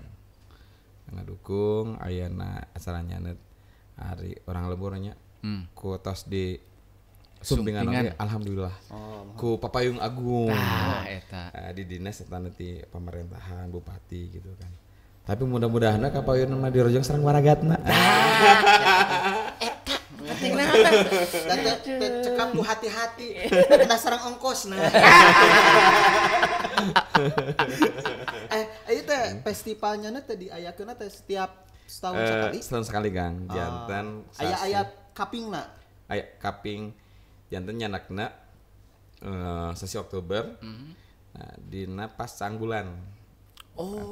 Ngadukung ayeuna acaranya net hari orang leburnya ku tos di Sumpingan oge alhamdulillah. Oh, ku Papayung Agung. Tah eta. Di dinas eta nanti pemerintahan bupati gitu kan. Tapi mudah-mudahan kapayun mah dirojong sareng waragatna. Eta penting dan cekap ku hati-hati kena sareng ongkosna. Ieu teh festivalnya teh diayakeunna teh setiap setahun sekali. Setahun sekali Kang. Janten aya-aya kapingna. Aya kaping janten nyanakna sesi Oktober. Nah, dina pas canggulan. Oh,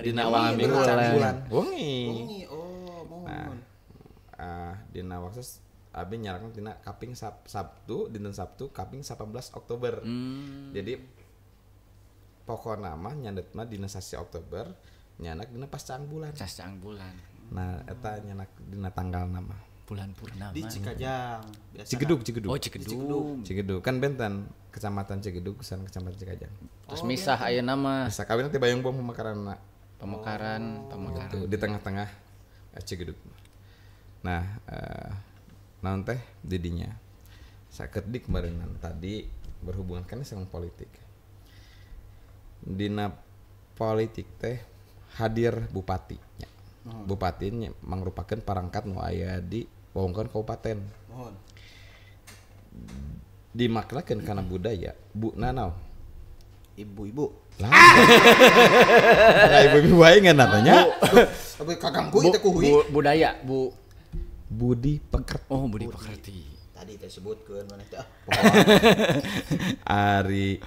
dina malam minggu canggulan. Wengi. Oh, mohon. Nah, dina waktu abi nyarakna dina kaping Sabtu, dinten Sabtu kaping 18 Oktober. Jadi pokona mah nyandet mah dina sasi Oktober, nyanak dina pas canggulan. Pas canggulan. Nah, eta nyanak dina tanggal nama. Bulan purnama. Di Cikajang biasa. Cigedug. Oh, Cigedug. Cigedug kan benten Kecamatan Cigedug sareng Kecamatan Cikajang. Terus misah ayeuna mah. Misah kawin teh Bayongbong pemekaranna. Pemekaran. Gitu, di tengah-tengah Cigedug. Nah, naon teh didinya. Sakedik barengan tadi berhubungan kan sama politik. Dina politik teh hadir bupati nya. Bupati nya mangrupakeun parangkat nu aya di wewengkon kabupaten. Mohon. Dimaknakeun kana budaya bu naon? Ibu-ibu. Lah. Nah, ibu-ibu wae ngan tanya. Tapi kaganggu itu ku hui. Budaya bu Budi pekerti. Oh, budi pekerti. Tadi teh sebutkeun maneh teh. Ari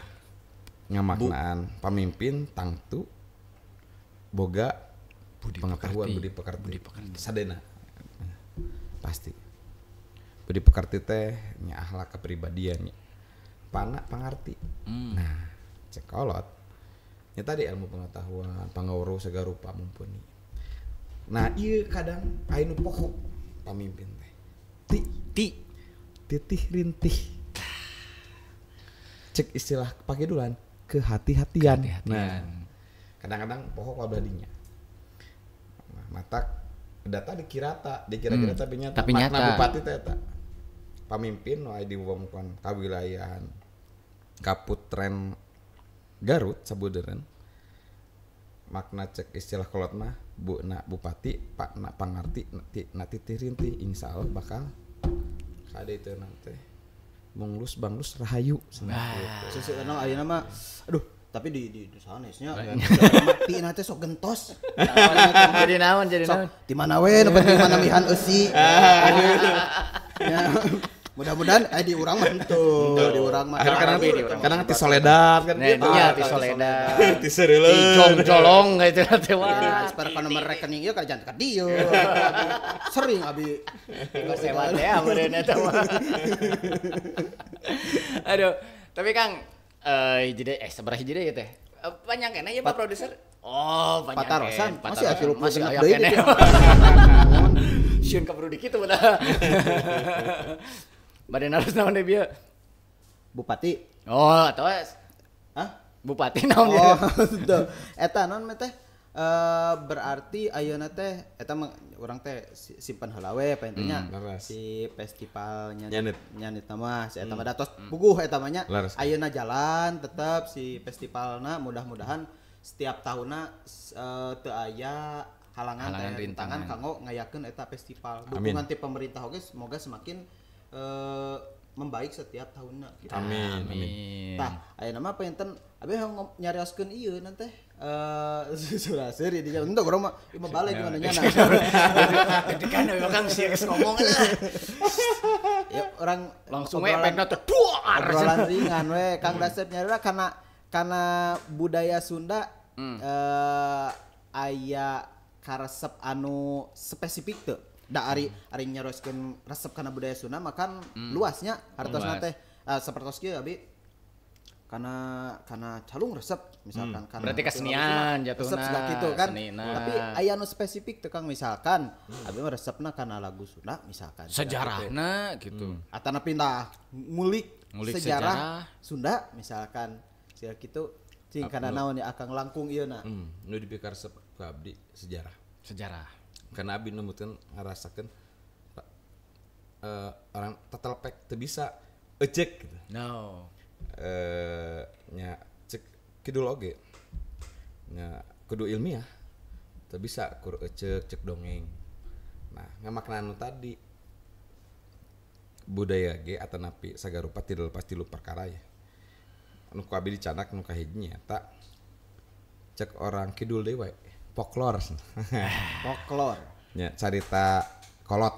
ngamaknaan pamimpin tangtu boga budi pengetahuan pekerti. Budi pekerti. Budi pekerti. Sadena. Pasti. Budi pekerti teh nya akhlak kepribadian nya. Pana pangarti. Nah, cekolot nya tadi ilmu pengetahuan, pangawruh sagarupa mumpuni. Nah, ieu kadang aya nu poho pamimpin teh. Ti Ti titih rintih. Cek istilah pakidulan kehati-hatian. Nah, kadang-kadang poho kabladinya. Nah, matak data dikirata, dikira-kira tapi nyata. Tapi makna nyata. Bupati teh eta. Pamimpin nu aya di wewengkon kawilayahan Kaputren Garut sabudeureun. Makna cek istilah kolot mah bu na bupati, pak na pangarti, na titih rintih, insyaallah bakal kade itu nanti munglus banglus rahayu. Nah. Seuseueuna ayeuna mah aduh tapi di sanesnya mati na teh sok gentos. Jadi naon jadi Sok naon. di mana we nu penting mana mihan eusi. Ya, mudah-mudahan di urang mah henteu, di urang mah. Kadang ti soledad kan Nah, gitu. nya ti soledad. Ti serileun. Ti jongjolong gitu teh wah. Supaya ka nomor rekening ieu ka jangan ka dieu. Sering abi. Ku sewa teh meureun eta mah. Aduh, tapi Kang hiji deui sabaraha hiji deui ya teh? Panjang keneh ya Pak produser? Oh, panjang. Patarosan, masih aya 36 masih aya deui keneh. dieu. Sieun kaburu dikitu bener. Bade naros naon deui bieu? Bupati. Oh, atau Hah? bupati naon Oh, ya? teu. Eta naon teh? Berarti ayeuna teh eta mah urang teh simpen heula we paintunya si festivalnya nyanit mah si eta mah da tos puguh eta mah nya. Ayeuna jalan tetep si festivalna mudah-mudahan setiap tahunna teu aya halangan teh rintangan kanggo ngayakeun eta festival. Dukungan ti pemerintah oge semoga semakin membaik setiap tahunna gitu. Amin. Amin. Tah, ayeuna mah painten abi hayang nyarioskeun ieu nanti surah seuri di jalan. Henteu urang mah ieu mah balik gimana nyana. Deg-degan we Kang sieus ngomong lah. Ya orang langsung we pekna teh duar. Obrolan ringan we Kang Dasep nyarira karena budaya Sunda aya karesep anu spesifik teu. Da ari nyarioskeun resep kana budaya Sunda makan luasnya hartosna teh sapertos kieu abi karena calung resep misalkan karena berarti kesenian jatuhna resep segala gitu kan. Senina. Tapi aya nu spesifik teh Kang misalkan abi mah resepna kana lagu Sunda misalkan sejarahna gitu. Atana pindah ngulik sejarah Sunda misalkan segala kitu cing kana naon ya akang langkung ieu na. Nu dipikar resep ku abdi sejarah. Sejarah. Karena abdi nemukeun ngarasakeun orang tetelpek teu bisa ecek gitu. No. Nya cek kidul oge. Nya kudu ilmiah. Teu bisa kur ecek cek dongeng. Nah, ngamaknaan nu tadi budaya ge atanapi sagarupa tidak lepas tilu perkara ya. Nu ku abdi dicanak nu kahiji nyaeta cek orang kidul deui we. Folklor. Folklor. Nya carita kolot.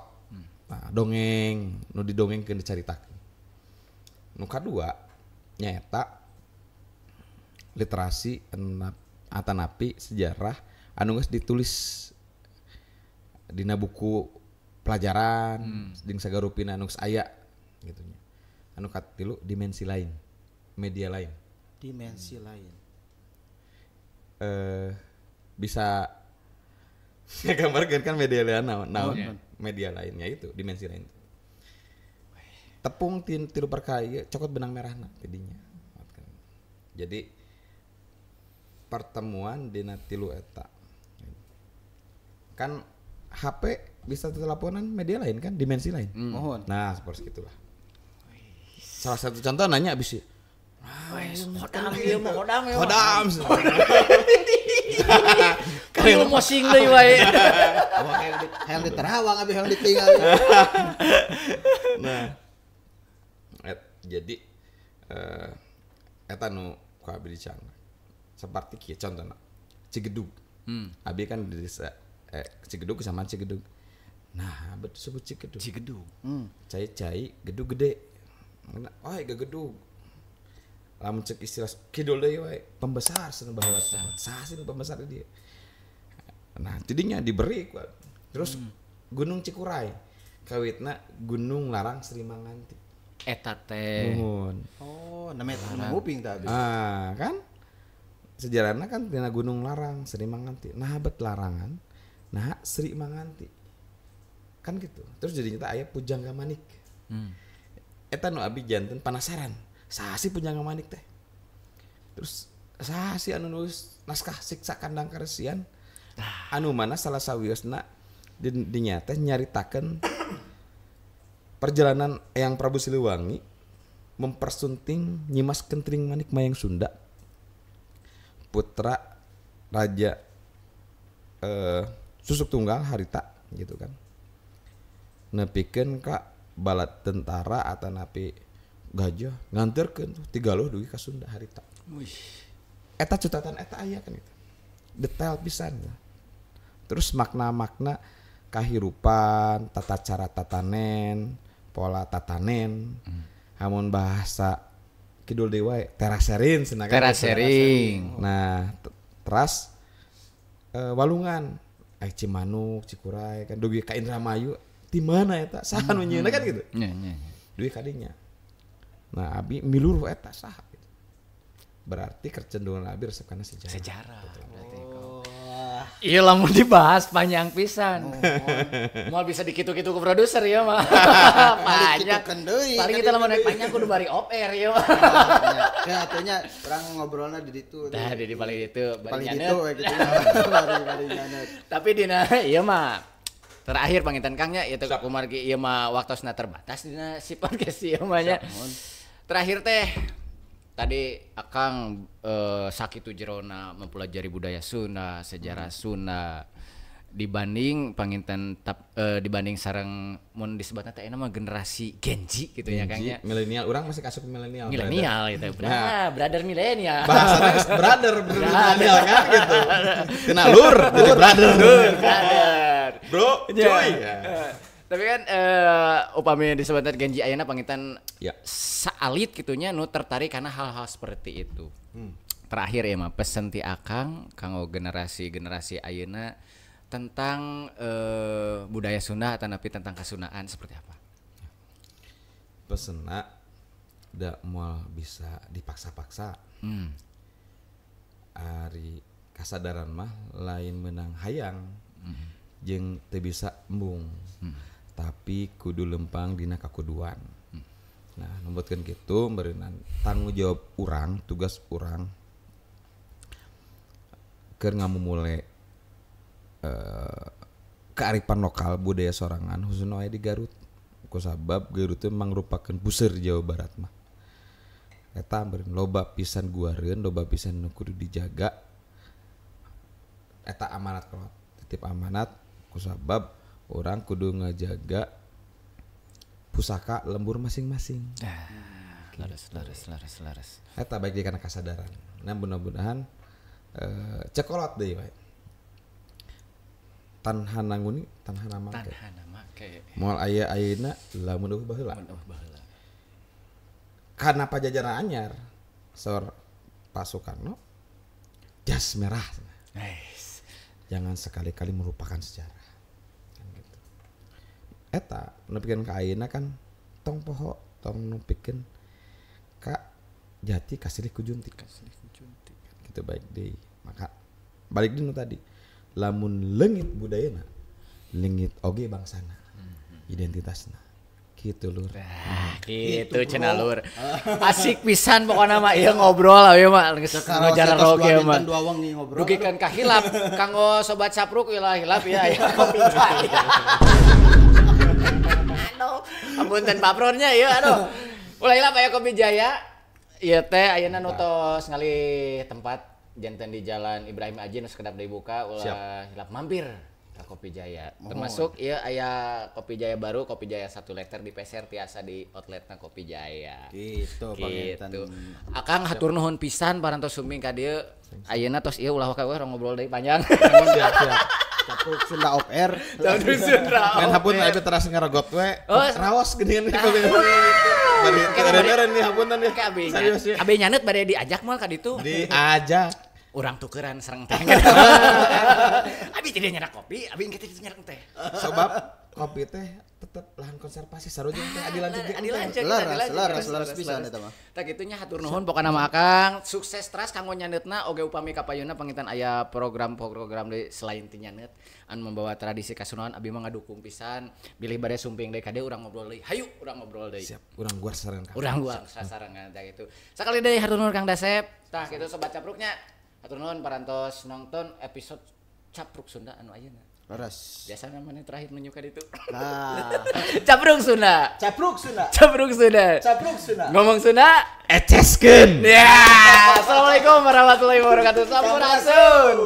Nah, dongeng nu didongengkeun dicaritakeun. Nu kadua nyaeta literasi atanapi sejarah anu geus ditulis dina buku pelajaran jeung sagarupina anu geus aya gitu nya. Anu katilu dimensi lain, media lain. Dimensi lain. Bisa gambarkan kan media lain naon media lainnya itu dimensi lain. Tepung tilu perkara ieu cokot benang merahna tidinya. Jadi pertemuan dina tilu eta. Kan HP bisa teleponan media lain kan dimensi lain. Mohon. Nah, seperti itulah. Salah satu contoh nanya abis Wes, hodam ieu mah hodam ieu. Hodam. Kayu mosing deui wae. Hayang di Terawang abi hayang ditinggal. Nah. Jadi eta nu ku abi dicandak. Seperti kieu contohna. Cigedug. Abi kan di desa Cigedug sama Cigedug. Nah, betul sebut Cigedug. Cigedug. Cai-cai gedug gede. Oh, gedug. Lamun cek istilah kidul deui wae, pembesar cenah baheula. Saha sih pembesar dia. Nah, jadinya diberi ku. Terus Gunung Cikuray. Kawitna Gunung Larang Sri Manganti. Eta teh. Nuhun. Oh, namanya nguping teh abi. Ah, kan? Sejarahna kan dina Gunung Larang Sri Manganti. Nah, bet larangan. Nah, Sri Manganti. Kan gitu. Terus jadinya teh aya Pujangga Manik. Eta nu abi janten penasaran. Saha sih Pujangga Manik teh? Terus saha sih anu nulis naskah Siksa Kandang Karesian? Anu mana salah sawiosna dinya teh nyaritakeun perjalanan Eyang Prabu Siliwangi mempersunting Nyimas Kentring Manik Mayang Sunda, putra Raja Susuk Tunggal harita gitu kan. Nepikeun ka balat tentara atau napi gajah nganterkeun tuh tigaluh dugi ka Sunda harita. Wih. Eta cutatan eta aya kan gitu. Detail pisan. Terus makna-makna kahirupan, tata cara tatanen, pola tatanen. Hamun bahasa kidul deui wae terasering cenah kan. Terasering. Nah, teras walungan ai Cimanuk, Cikuray kan dugi ka Indramayu di mana eta? Saha nu nyieunna kan gitu. Nya nya. Dugi ka dinya. Nah, abi miluruh eta saha gitu. Berarti kecenderungan abi resep kana sejarah. Sejarah. Berarti iya lamun dibahas panjang pisan. Moal bisa dikitu-kitu ke produser ya mah. Panjang. Paling kita lamun naik panjang kudu bari off air ya mah. Ya atunya urang ngobrolna di ditu. Tah di paling ditu, bari nyanet. Gitu. Bari nyanet. Tapi dina ieu mah terakhir panginten Kang nya ieu teh kumargi ieu mah waktosna terbatas dina si podcast ieu mah nya. Terakhir teh tadi Akang sakitu jerona mempelajari budaya Sunda, sejarah Sunda dibanding panginten dibanding sareng mun disebutna teh mah generasi Gen Z gitu ya Kang nya. Milenial, urang masih kasup milenial. Milenial gitu. Nah, brother milenial. Bahasanya brother milenial kan gitu. Kena lur jadi brother. Brother. Bro, cuy. Tapi kan upami disebutna Gen Z ayeuna panginten ya. Saalit gitunya nu tertarik karena hal-hal seperti itu. Terakhir ya mah pesen ti Akang kanggo generasi-generasi ayeuna tentang budaya Sunda atau napi tentang kasunaan seperti apa? Pesenna da moal bisa dipaksa-paksa. Ari kasadaran mah lain menang hayang. Jeung teu bisa embung. Tapi kudu lempang dina kakuduan. Nah, numutkeun kitu meureunnan tanggung jawab urang, tugas urang keur ngamumule kearifan lokal budaya sorangan khususna aya di Garut. Kusabab Garut teh mangrupakeun puseur Jawa Barat mah. Eta meureun loba pisan guareun, loba pisan nu kudu dijaga. Eta amanat kolot, titip amanat kusabab orang kudu ngajaga pusaka lembur masing-masing. Laras laras. Eta baik di kana kasadaran. Nah, mudah-mudahan cekolot deui wae. Tanhana nguni, tanhana make. Tanhana make. Moal aya ayeuna lamun eueuh baheula. Karena pajajaran anyar saur Pak Soekarno jas merah. Nice. Jangan sekali-kali melupakan sejarah. Kan gitu. Eta nepikeun ka ayeuna kan tong poho, tong nepikeun ka jati kasilih ku junti. Gitu baik deui. Maka balik deui nu tadi. Lamun leungit budayana, leungit oge bangsana. Identitasna. Gitu lur. Nah, gitu cenah lur. Asik pisan pokona mah ieu ngobrol ieu mah geus ngajar oge mah. Dugikeun ka hilap kanggo sobat sapruk wilah hilap ya ya kopi jaya. Aduh, apunten papronnya ieu aduh. Ulah hilap aya kopi jaya. Ieu teh ayeuna nu tos ngalih tempat janten di Jalan Ibrahim Aji nu sekedap dibuka ulah hilap mampir ka Kopi Jaya. Termasuk ieu aya Kopi Jaya baru, Kopi Jaya 1 liter di peser tiasa di outletna Kopi Jaya. Gitu panginten. Gitu. Akang hatur nuhun pisan parantos sumbing ka dieu. Ayeuna tos ieu ulah waka we ngobrol deui panjang. Siap, siap. Capruk Sunda off air. Capruk Sunda. Kan hapunten abi teras ngaregot we. Oh. Raos geuningan nih. Bari keren nih hapunten ya. Serius ya. Abi nyanet bade diajak moal ka ditu. Diajak. Urang tukeran sareng teh. Abi tidak nyerak kopi, abi engke tidak nyerak teh. Sebab kopi teh tetep lahan konservasi sarua jeung teh adilan jeung Adilan teh. Laras laras pisan eta mah. Tah kitu nya hatur nuhun pokona mah Akang, sukses teras kanggo nyanetna oge upami kapayunna panginten aya program-program deui selain ti nyanet anu membawa tradisi kasunaan abi mah ngadukung pisan. Bilih bade sumping deui ka dieu urang ngobrol deui. Hayu urang ngobrol deui. Siap, urang guar sarengan. Urang guar sasarengan tah kitu. Sakali deui hatur nuhun Kang Dasep. Tah kitu sobat capruknya. Hatur nuhun parantos nonton episode Capruk Sunda anu ayeuna. Leres. Biasa namanya terakhir menyuka itu. Nah. Capruk Sunda. Capruk Sunda. Capruk Sunda. Capruk Sunda. Ngomong Sunda eceskeun. Ya. Assalamualaikum warahmatullahi wabarakatuh. Sampurasun.